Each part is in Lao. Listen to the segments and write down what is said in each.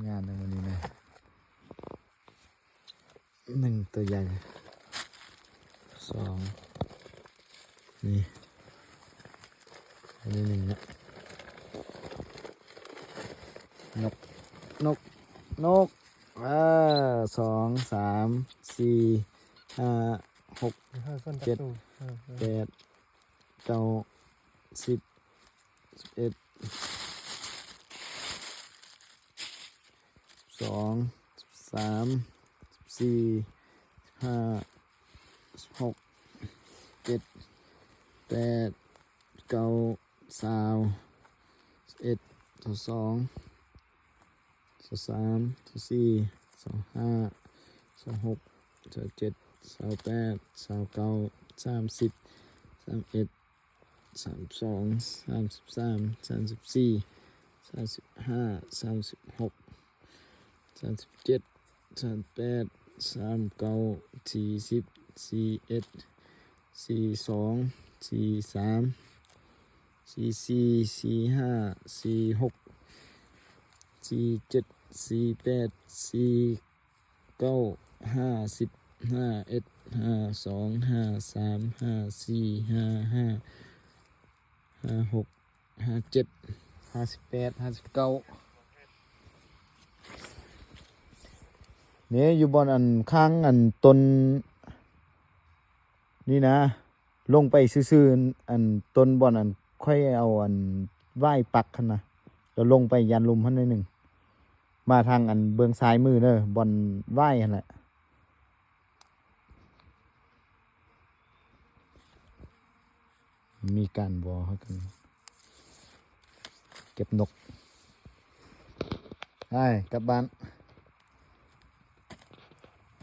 ງາມໃນມື້ນີ້ນະ ໜຶ່ງຕົວໃຫຍ່ ສອງ ນີ້ ອັນນີ້ໜຶ່ງນະ ນົກ ນົກ ນົກ ອາ ສອງ ສາມ ສີ່ ຫ້າ ຫົກ ເຈັດ ແປດ ເກົ້າ ສິບ ສິບເອັດ ສອງ ສາມ ສີ່ ຫ້າ ຫົກ ເຈັດ ແປດ ເກົ້າ ຊາວ ສິບເອັດ ຊາວສອງ ຊາວສາມ ຊາວສີ່ ຊາວຫ້າ ຊາວຫົກ ຊາວເຈັດ ຊາວແປດ ຊາວເກົ້າ ສາມສິບ ສາມເອັດ ສາມສອງ ສາມສິບສາມ ສາມສິບສີ່ ສາມສິບຫ້າ ສາມສິບຫົກ ສາມສິບເຈັດ ສາມແປດ ສາມເກົ້າ ສີ່ສິບ ສີ່ເອັດ ສີ່ສອງ ສີ່ສາມ ສີ່ສີ່ ສີ່ຫ້າ ສີ່ຫົກ ສີ່ເຈັດ ສີ່ແປດ ສີ່ ເກົ້າ ຫ້າສິບ ຫ້າເອັດ ຫ້າສອງ ຫ້າສາມ ຫ້າສີ່ ຫ້າຫ້າ ຫ້າຫົກ ຫ້າເຈັດ ຫ້າສິບແປດ ຫ້າສິບເກົ້າ ນີ້ຢູ່ບ່ອນອັນຂ້າງອັນຕົ້ນນີ້ນະ ລົງໄປຊື່ໆ ອັນຕົ້ນບ່ອນອັນຂ້ອຍເອົາອັນຫວ້າຍປັກຫັ້ນນະ ແລ້ວລົງໄປຢ້ານລຸ່ມຫັ້ນໜ້ອຍໜຶ່ງ ມາທາງອັນເບື້ອງຊ້າຍມືເດີ ບ່ອນຫວ້າຍຫັ້ນແຫຼະ ມີການວໍ ເຮົາກັນເກັບນົກ ໄປກັບບ້ານ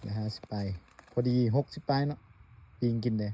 ໄດ້ຫ້າສິບປາຍ ພໍດີຫົກສິບປາຍເນາະ ປີ້ງກິນເດ້.